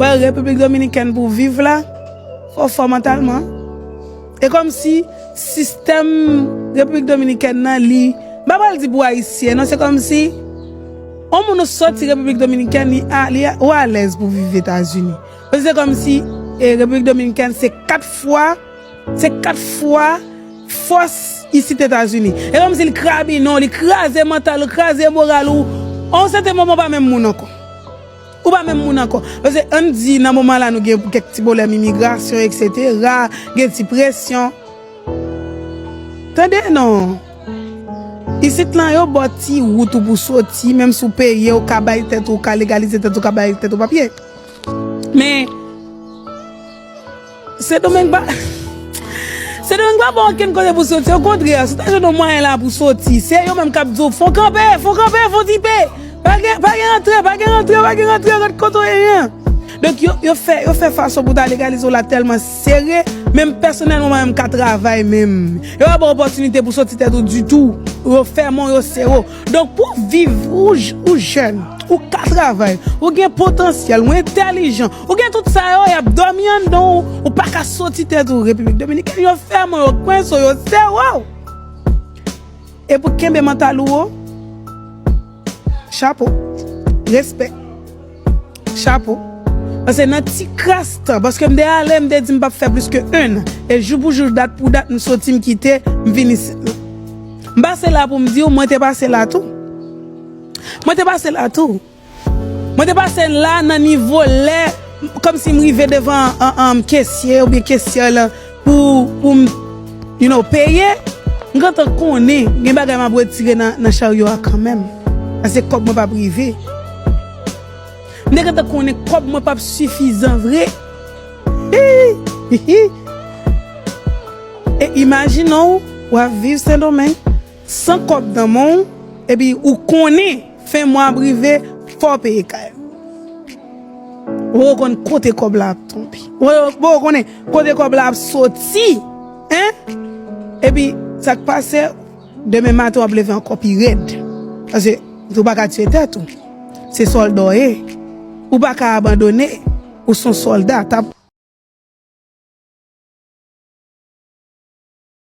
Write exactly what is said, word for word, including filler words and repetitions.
Wè, Repiblik Dominikèn pou w viv la, fò w fò mantalman. E kòmsi sistèm Repiblik Dominikèn nan, li, m pa pral di pou Ayisyen, non, se kòmsi yon moun ou soti Repiblik Dominikèn, li a, li a, ou alèz pou viv Etazini. Paske se kòmsi, e, Repiblik Dominikèn se kat fwa, se kat fwa fòs isit Etazini. E kòmsi li krabinon, li kraze mantal ou, kraze moral ou. A yon sèten moman, ou pa menm moun ankò. Ou pa menm moun ankò. Paske ann di nan moman la nou gen kèk ti pwoblèm imigrasyon, etsetera, gen ti presyon. Tande non. Isit lan yo ba w ti wout ou pou soti, menm si w peye, ou ka bay tèt ou, ou ka legalize tèt ou, ou ka bay tèt ou papye. Men, Sendomeng pa, Sendomeng pa ba w okenn kote pou soti. Okontrè, si w ta jwenn yon mwayen la pou soti, se yo menm k ap di w, fon kanpe, fon kanpe, fon tipe. Pa gen, pa gen rantre, pa gen rantre, pa gen rantre, ret kote w ye a. Donk, yo, yo fè, yo fè fason pou ta legalize w la tèlman sere, menm pèsonèlman, mwen menm ka travay menm. Yo pa ba w opòtinite pou soti tèt ou ditou. Yo fèmen w, yo sere w. Donk, pou w viv, ou j-, ou jèn, ou ka travay, ou gen potansyèl, ou entèlijan, ou gen tout sa yo, y ap dòmi anndan w, ou pa ka soti tèt ou. Repiblik Dominikèn, yo fèmen w, yo kwense w, yo sere w. E pou kenbe mantal ou wo, chapo, respè, chapo. Paske nan ti kras tan, paske m te ale, m te di m p ap fè plis ke en an. E jou pou jou, dat pou dat, m soti, m kite, m vin isit la. M pase la pou m di w, mwen te pase la tou. Mwen te pase la tou. Mwen te pase la nan nivo lè, kòmsi m rive devan, an, an, kesye oubyen kesyè la pou, pou m, you know, peye. M gentan konnen gen bagay m ap retire nan, nan charyo a kanmenm. Paske kòb mwen p ap rive. M te gentan konnen kòb mwen p ap sifizan vre. Hi, hi, hi. E imajine w, w ap viv Sendomeng, san kòb nan men w, epi ou konnen fen mwa ap rive, fò w peye kay ou. Ou poko konn kote kòb la ap tonbe. Ou poko konnen kote kòb la ap soti. Hein? Epi, sa k pase, demen maten w ap leve ankò pi rèd. Paske ou pa ka tiye tèt ou. Se sòlda w ye. Ou pa ka abandone. Ou se yon sòlda. T ap